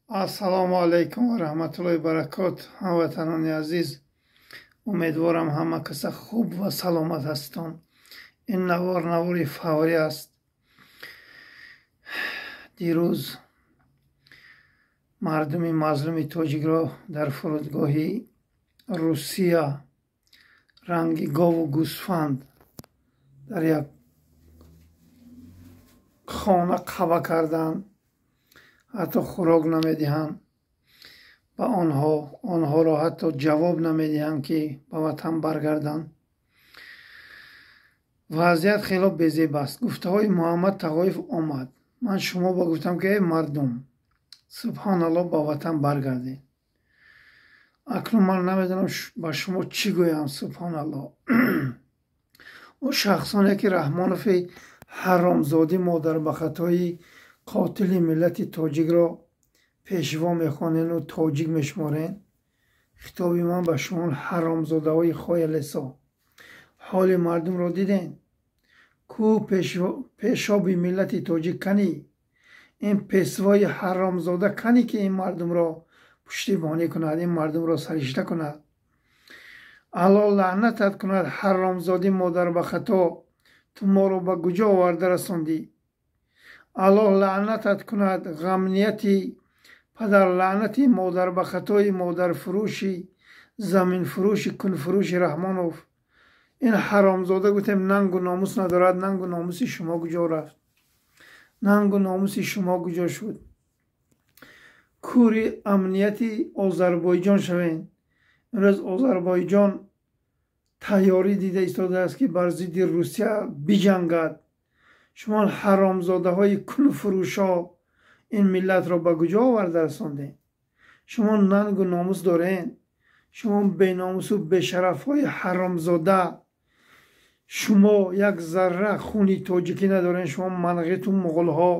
Ассалому алайкум ва раҳматуллоҳи баракот. Ҳамватанони азиз, умедворам ҳама каса хуб ва саломат ҳастон. Ин навор навори фаврӣ аст. Дирӯз мардуми мазлуми тоҷикро дар фурудгоҳи Русия ранги гову гӯсфанд дар як хона қаба карданд, ҳатто хӯрок намедиҳанд ба онҳо, онҳоро ҳатто ҷавоб намедиҳанд, ки ба ватан баргарданд. Вазъият хело безеб аст. Гуфтаҳои Муҳаммад Тағоев омад. Ман шумо ба гуфтам, ки эй мардум, субҳоналлоҳ, ба ватан баргардед. Акнун ман намедонам ба шумо чӣ гӯям, субҳоналлоҳ. Ӯ шахсоне ки Раҳмонови ҳаромзодӣ модарбахатҳои қотили миллати тоҷикро пешво мехонену тоҷик мешуморен, хитоби ман ба шумо ҳаромзодаҳои хоялесо. Ҳоли мардумро диден? Ку пешоби миллати тоҷик канӣ? Ин песвои ҳаромзода канӣ, ки ин мардумро пуштибонӣ кунад, ин мардумро саришта кунад? Алло лаънатат кунад, ҳаромзодӣ модарбахато, ту моро ба куҷо оварда расондӣ? Аллоҳ лаънатат кунад, ғамнияти падарлаънати модарбахатои модарфурӯши заминфурӯши кунфурӯши Раҳмонов. Ин ҳаромзода гуфтем нангу номус надорад. Нангу номуси шумо куҷо рафт? Нангу номуси шумо куҷо шуд? Кури амнияти Озарбойҷон шавен. Имрӯз Озарбойҷон тайёрӣ дида истодааст, ки бар зидди Русия биҷангад. Шумо ҳаромзодаҳои кунфурӯшо ин миллатро ба куҷо оварда расондед? Шумо нангу номус дорен? Шумо беномусу бешарафҳои ҳаромзода, шумо як зарра хуни тоҷикӣ надорен. Шумо манғиту муғулҳо,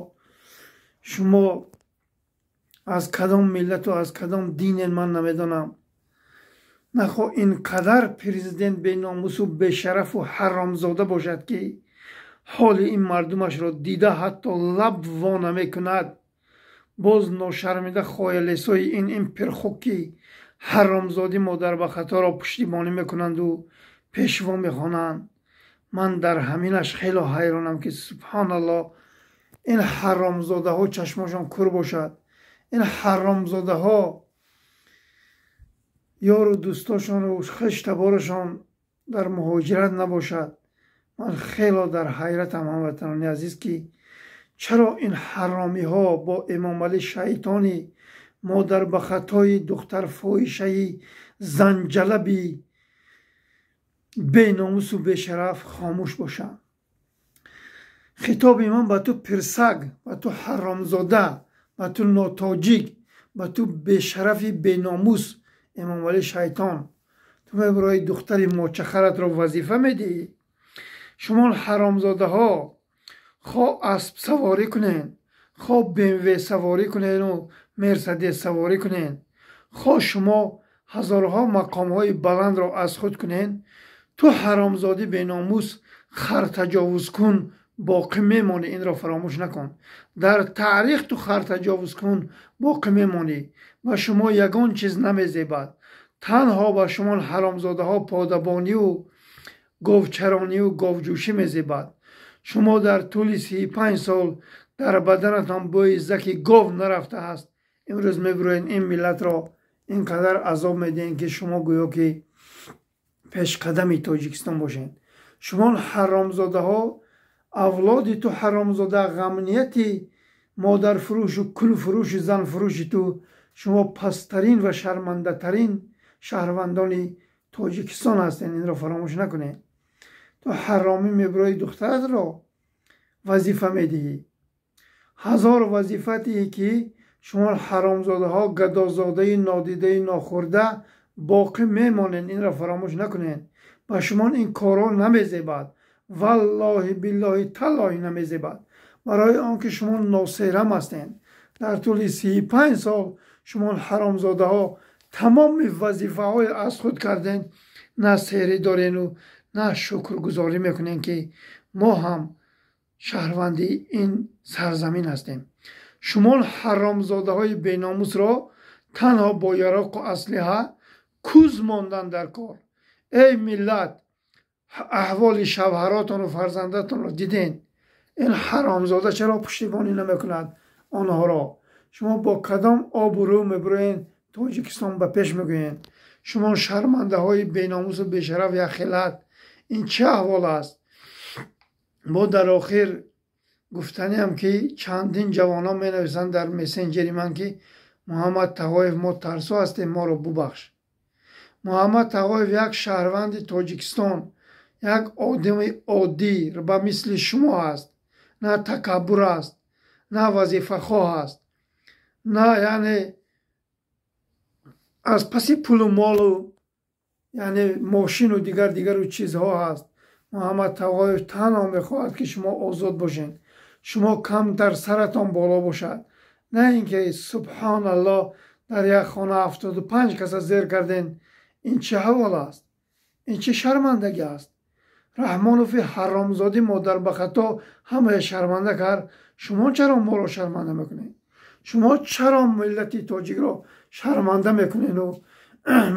шумо аз кадом миллату аз кадом динен, ман намедонам. Нахо ин қадар президент беномусу бешарафу ҳаромзода бошад, ки ҳоли ин мардумашро дида ҳатто лаб во намекунад. Боз ношармида хоялесои ин пирхуки ҳаромзодӣ модарбахаторо пуштибонӣ мекунанду пешво мехонанд. Ман дар ҳаминаш хело ҳайронам, ки субҳоналлоҳ, ин ҳаромзодаҳо чашмошон кур бошад, ин ҳаромзодаҳо ёру дӯстошону хештаборашон дар муҳоҷират набошад. Ман хело дар ҳайратам, ҳамватанони азиз, ки чаро ин ҳаромиҳо бо Эмомалӣ шайтони модарбахатои духтарфоҳишаи занҷалаби беномусу бешараф хомӯш бошанд. Хитоби ман ба ту пирсаг, ба ту ҳаромзода, ба ту нотоҷик, ба ту бешарафи беномус Эмомалӣ шайтон, ту мебарои духтари мочахаратро вазифа медиҳӣ. Шумо ҳаромзодаҳо хо асп саворӣ кунен, хо БМВ саворӣ кунену Мерседес саворӣ кунен, хо шумо ҳазорҳо мақомҳои баландро аз худ кунен, ту ҳаромзодӣ беномус хартаҷовузкун боқӣ мемонӣ. Инро фаромӯш накун. Дар таърих ту хартаҷовузкун боқӣ мемонӣ ва шумо ягон чиз намезебад. Танҳо ба шумо ҳаромзодаҳо подабонию говчаронию говҷӯшӣ мезебад. Шумо дар тӯли 35 сол дар баданатон бӯи заки гов нарафтааст. Имрӯз мебироед ин миллатро ин қадар азоб медиҳед, ки шумо гӯё ки пешқадами Тоҷикистон бошед. Шумо ҳаромзодаҳо, авлоди ту ҳаромзода, ғамнияти модарфурӯшу кулфурӯши занфурӯши ту, шумо пасттарин ва шармандатарин шаҳрвандони Тоҷикистон ҳастед. Инро фаромӯш накунед. Ту ҳаромӣ мебирои духтаратро вазифа медиҳӣ. Ҳазор вазифа диҳӣ, ки шумо ҳаромзодаҳо гадозодаи нодидаи нохӯрда боқӣ мемонед. Инро фаромӯш накунед. Ба шумо ин корҳо намезебад. Валлоҳи биллоҳи таллоҳи намезебад. Барои он ки шумо носерам ҳастед. Дар тӯли 35 сол шумо ҳаромзодаҳо тамоми вазифаҳои аз худ карден, на серӣ дорену на шукргузорӣ мекунем, ки мо ҳам шаҳрванди ин сарзамин ҳастем. Шумо ҳаромзодаҳои беномусро танҳо бо яроқу аслиҳа куз мондан дар кор. Эй миллат, аҳволи шавҳаротону фарзандатонро диден. Ин ҳаромзода чаро пуштибонӣ намекунад онҳоро? Шумо бо кадом обрӯ мебуроен Тоҷикистон ба пеш мегӯен? Шумо шармандаҳои беномусу бешараф яхелат, ин чӣ аҳвол аст? Бо дар охир гуфтаниам, ки чандин ҷавонон менависанд дар мессенҷери ман, ки Муҳаммад Тағоев, мо тарсо ҳастем, моро бубахш. Муҳаммад Тағоев як шаҳрванди Тоҷикистон, як одами оддӣ ба мисли шумо аст. На такаббур аст, на вазифахоҳ аст, на яъне аз паси пулу молу яъне мошину дигар дигару чизҳо ҳаст. Муҳаммад Тағоев танҳо мехоҳад, ки шумо озод бошед, шумо камтар саратон боло бошад, на ин ки субҳоналлоҳ дар як хона 75 каса зер карден. Ин чӣ ҳавол аст? Ин чӣ шармандагӣ аст? Раҳмонови ҳаромзодӣ модарбахато ҳамая шарманда кард. Шумо чаро моро шарманда мекунед? Шумо чаро миллати тоҷикро шарманда мекунеду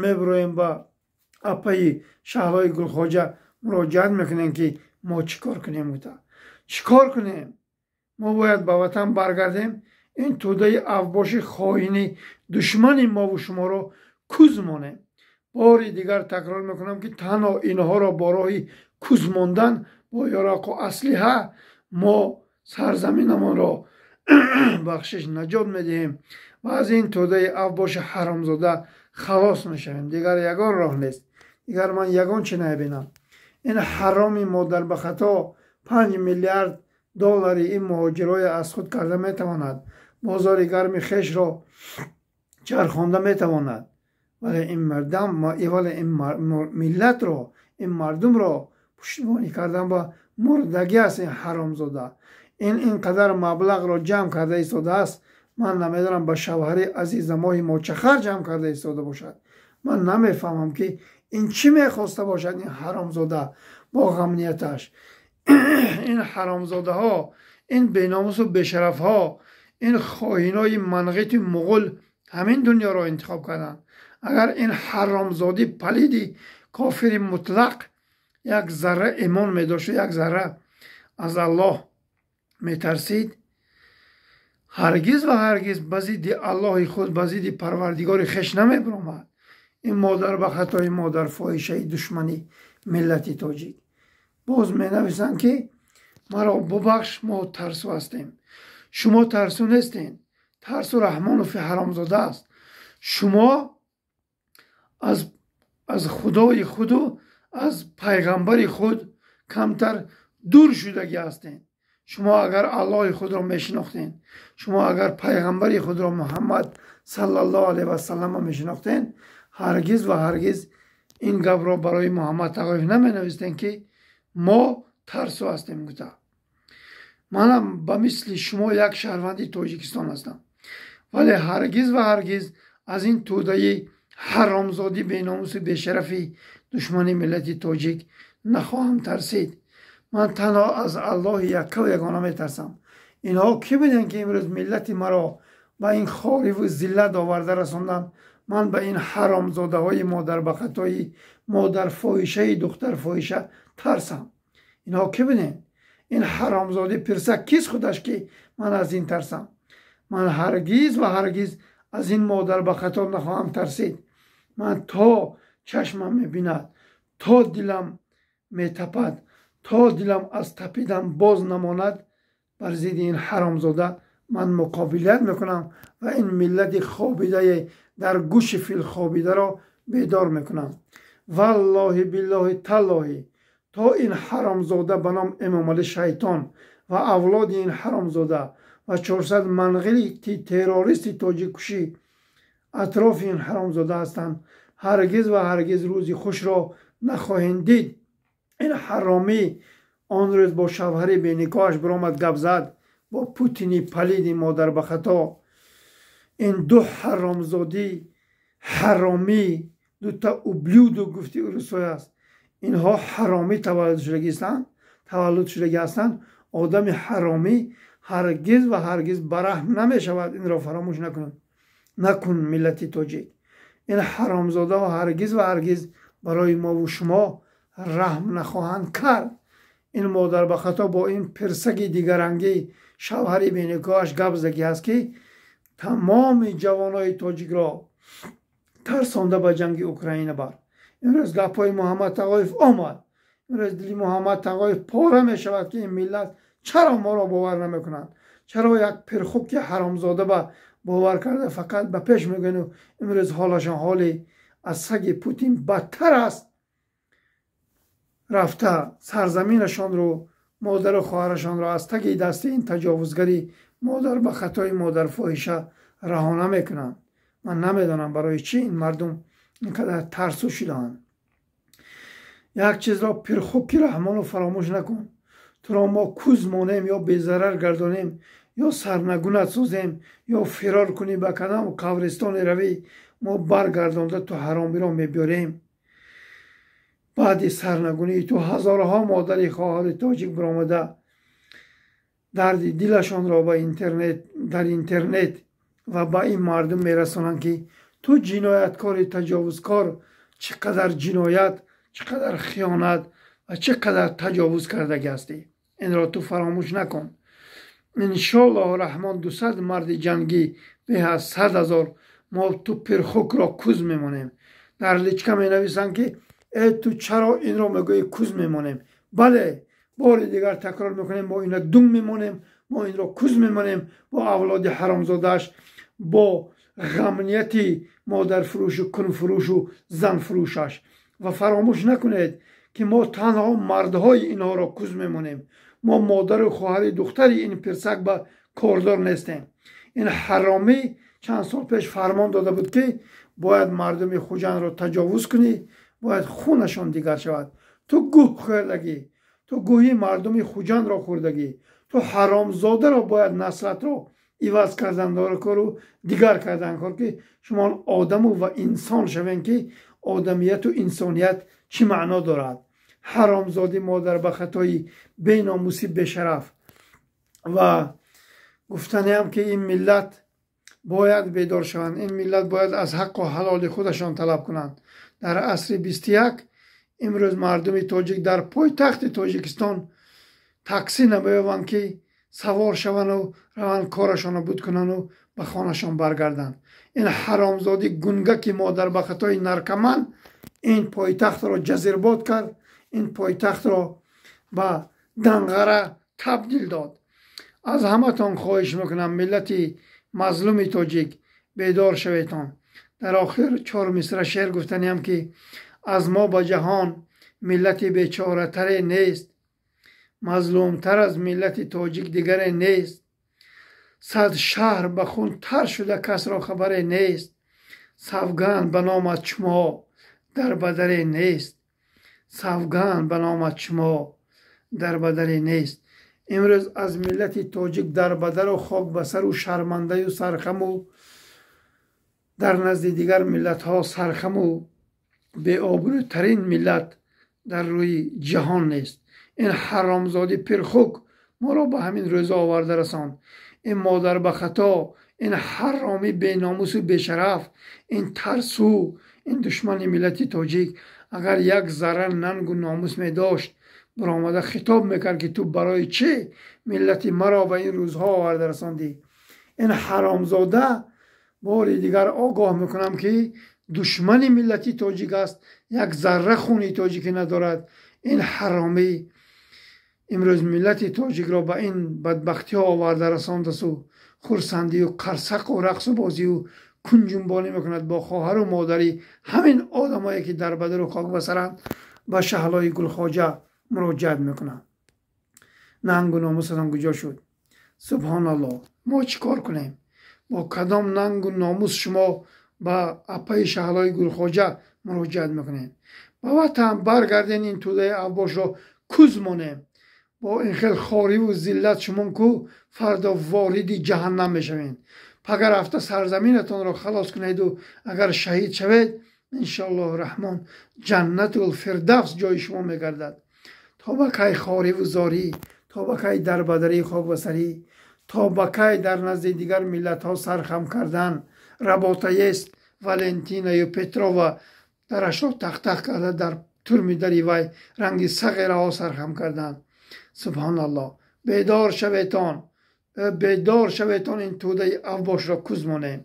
мебуроем ба апаи Шаҳлои Гулхоҷа муроҷиат мекунем, ки мо чӣ кор кунем? Гуфта, чӣ кор кунем? Мо бояд ба ватан баргардем, ин тӯдаи авбоши хоини душмани мову шуморо куз монем. Бори дигар такрор мекунам, ки танҳо инҳоро бо роҳи куз мондан бо яроқу аслиҳа мо сарзаминамонро бахшиш наҷот медиҳем ва аз ин тӯдаи авбоши ҳаромзода халос мешавем. Дигар ягон роҳ нест, дигар ман ягон чи намебинам. Ин ҳароми модарбахато 5 миллиард доллари ин муҳоҷирҳои аз худ карда метавонад, бозори гарми хешро чархонда метавонад, вале ин мардам, вале ин миллатро, ин мардумро пуштибонӣ кардан ба мурдагӣ аст. Ин ҳаромзода ин қадар маблағро ҷамъ карда истодааст. Ман намедонам, ба шавҳари азизамоҳи мочахар ҷамъ карда истода бошад. Ман намефаҳмам, ки ин чӣ мехоста бошад ин ҳаромзода бо ғамнияташ. Ин ҳаромзодаҳо, ин беномусу бешарафҳо, ин хоинои манғити муғул ҳамин дунёро интихоб карданд. Агар ин ҳаромзодӣ палиди кофири мутлақ як зарра имон медошту як зарра аз Аллоҳ метарсид, ҳаргиз ва ҳаргиз ба зидди Аллоҳи худ, ба зидди Парвардигори хеш намебиромад. Ин модар ба хатои модарфоҳишаи душмани миллати тоҷик боз менависанд, ки маро бубахш, мо тарсу ҳастем. Шумо тарсу нестен, тарсу Раҳмонови ҳаромзода аст. Шумо аз Худои худу аз пайғамбари худ камтар дур шудагӣ ҳастед. Шумо агар Аллоҳи худро мешинохтен, шумо агар пайғамбари худро Муҳаммад саллаллоҳу алайҳи васалламро мешинохтен, ҳаргиз ва ҳаргиз ин гапро барои Муҳаммад Тағоев наменавистен, ки мо тарсу ҳастем гуфта. Манам ба мисли шумо як шаҳрванди Тоҷикистон ҳастам, вале ҳаргиз ва ҳаргиз аз ин тӯдаи ҳаромзодӣ беномусу бешарафи душмани миллати тоҷик нахоҳам тарсид. Ман танҳо аз Аллоҳи яккаву ягона метарсам. Инҳо кӣ буданд, ки имрӯз миллати маро ба ин хориву зиллат оварда расонданд? Ман ба ин ҳаромзодаҳои модарбахатои модарфоҳишаи духтарфоҳиша тарсам? Инҳо кӣ буданд? Ин ҳаромзодӣ пирсак кист худаш, ки ман аз ин тарсам? Ман ҳаргиз ва ҳаргиз аз ин модарбахато нахоҳам тарсид. Ман то чашмам мебинад, то дилам метапад, то дилам аз тапидан боз намонад, бар зидди ин ҳаромзода ман муқобилият мекунам ва ин миллати хобидае дар гӯши фил хобидаро бедор мекунам. Валлоҳи, биллоҳи, таллоҳи, то ин ҳаромзода ба ном Эмомалӣ шайтон ва авлоди ин ҳаромзода ва 400 манғити террористи тоҷиккушӣ атрофи ин ҳаромзода ҳастанд, ҳаргиз ва ҳаргиз рӯзи хушро нахоҳем дид. Ин ҳаромӣ он рӯз бо шавҳари беникоҳаш биромад, гап зад бо Путини палиди модарбахато. Ин ду ҳаромзодӣ ҳаромӣ, дута ублюдок гуфти урусҳой аст. Инҳо ҳаромӣ таваллуд шудагӣ ҳастанд. Одами ҳаромӣ ҳаргиз ва ҳаргиз бараҳм намешавад. Инро фаромӯш накун, накун миллати тоҷик. Ин ҳаромзодаҳо ҳаргиз ва ҳаргиз барои мову шумо раҳм нахоҳанд кард. Ин модар ба хато бо ин пирсаги дигарангӣ шавҳари беникоҳаш гап задагӣ аст, ки тамоми ҷавонои тоҷикро тарсонда ба ҷанги Украина бар. Имрӯз гапҳои Муҳаммад Тағоев омад. Имрӯз дили Муҳаммад Тағоев пора мешавад, ки ин миллат чаро моро бовар намекунанд, чаро як пирхуки ҳаромзода ба бовар карда фақат ба пеш мегӯяну имрӯз ҳолашон ҳоли аз саги Путин бадтар аст. Рафта сарзаминашонро, модару хоҳарашонро аз таги дасти ин таҷовузгари модар ба хатои модарфоҳиша раҳо намекунанд. Ман намедонам барои чӣ ин мардум ин қадар тарсу шудаанд. Як чизро, пирхуки Раҳмону, фаромӯш накун. Туро мо куз монем ё безарар гардонем, ё сарнагунат созем, ё фирор кунӣ ба кадом қабристоне равӣ, мо баргардонда ту ҳаромиро мебиёрем. Баъди сарнагунии ту ҳазорҳо модари хоҳари тоҷик баромада дарди дилашонро ба интернет, дар интернет ва ба ин мардум мерасонанд, ки ту ҷинояткори таҷовузкор чӣ қадар ҷиноят, чӣ қадар хиёнат ва чӣ қадар таҷовуз кардагӣ ҳастӣ. Инро ту фаромӯш накун. Иншоаллоҳу Раҳмон, 200 марди ҷангӣ беҳ аз 100 000, мо ту пирхукро куз мемонем. Дар личка менависанд, ки э, ту чаро инро мегӯӣ, куз мемонем? Бале, бори дигар такрор мекунем: мо ина дум мемонем, мо инро куз мемонем бо авлоди ҳаромзодааш, бо ғамнияти модарфурӯшу кунфурӯшу занфурӯшаш. Ва фаромӯш накунед, ки мо танҳо мардҳои инҳоро куз мемонем. Мо модару хоҳари духтари ин пирсак ба кордор нестем. Ин ҳаромӣ чанд сол пеш фармон дода буд, ки бояд мардуми Хуҷандро таҷовуз кунӣ, бояд хунашон дигар шавад. Ту гӯҳ хӯрдагӣ, ту гӯҳи мардуми Хуҷандро хӯрдагӣ. Ту ҳаромзодаро бояд наслатро иваз кардан кору дигар кардан кор, ки шумо одаму ва инсон шавем, ки одамияту инсоният чӣ маъно дорад. Ҳаромзодӣ, модар ба хатои беномусӣ, бешараф. Ва гуфтаниам, ки ин миллат бояд бедор шаванд, ин миллат бояд аз ҳаққу ҳалоли худашон талаб кунанд. Дар асри 21 имрӯз мардуми тоҷик дар пойтахти Тоҷикистон таксӣ намеёбанд, ки савор шавану раванд, корашонро буд кунану ба хонашон баргарданд. Ин ҳаромзодӣ гунгаки модар ба хатои наркоман ин пойтахтро ҷазирбод кард, ин пойтахтро ба данғара табдил дод. Аз ҳаматон хоҳиш мекунам, миллати мазлуми тоҷик, бедор шаветон. Дар охир чор мисра шеър гуфтаниам, ки аз мо ба ҷаҳон миллати бечоратаре нест, мазлумтар аз миллати тоҷик дигаре нест. Сад шаҳр ба хун тар шуда, касро хабаре нест. Савганд ба номат, шумо дар бадаре нест. Савганд ба номат, шумо дар бадаре нест. Имрӯз аз миллати тоҷик дар бадару хок ба сару шармандаю сархаму дар назди дигар миллатҳо сархаму беобрӯтарин миллат дар рӯи ҷаҳон нест. Ин ҳаромзодӣ пирхук моро ба ҳамин рӯза оварда расонд. Ин модар ба хато, ин ҳаромӣ беномусу бешараф, ин тарсу, ин душмани миллати тоҷик агар як зарра нангу номус медошт, баромада хитоб мекард, ки ту барои чӣ миллати маро ба ин рӯзҳо оварда расондӣ? Ин ҳаромзода, бори дигар огоҳ мекунам, ки душмани миллати тоҷик аст, як зарра хуни тоҷикӣ надорад. Ин ҳаромӣ имрӯз миллати тоҷикро ба ин бадбахтиҳо оварда расондасу хурсандию қарсақу рақсу бозию кунҷунбонӣ мекунад бо хоҳару модари ҳамин одамое, ки дар бадару хок ба саранд. Ба Шаҳлои Гулхоҷа муроҷиат мекунад: нангу номусатон куҷо шуд? Субҳоналлоҳ, мо чӣ кор кунем? Бо кадом нангу номус шумо ба апаи Шаҳлои Гулхоҷа муроҷиат мекунем? Ба ватан баргарден, ин тӯдаи авбошро куз монем. Бо ин хел хориву зиллат шумон ку фардо вориди ҷаҳаннам мешавед. Пага рафта сарзаминатонро халос кунеду агар шаҳид шавед, иншоаллоҳу Раҳмон, Ҷаннатул Фирдавс ҷои шумо мегардад. То ба кай хориву зорӣ? То ба кай дарбадарии хокбасарӣ? То ба кай дар назди дигар миллатҳо сархам кардан? Работа есть. Валентинаю Петрова дарашро тақтақ карда, дар турми дари вай ранги сағираҳо сархам карданд. Субҳоналлоҳ! Бедор шаветон, бедор шаветон, ин тӯдаи авбошро кузмонем.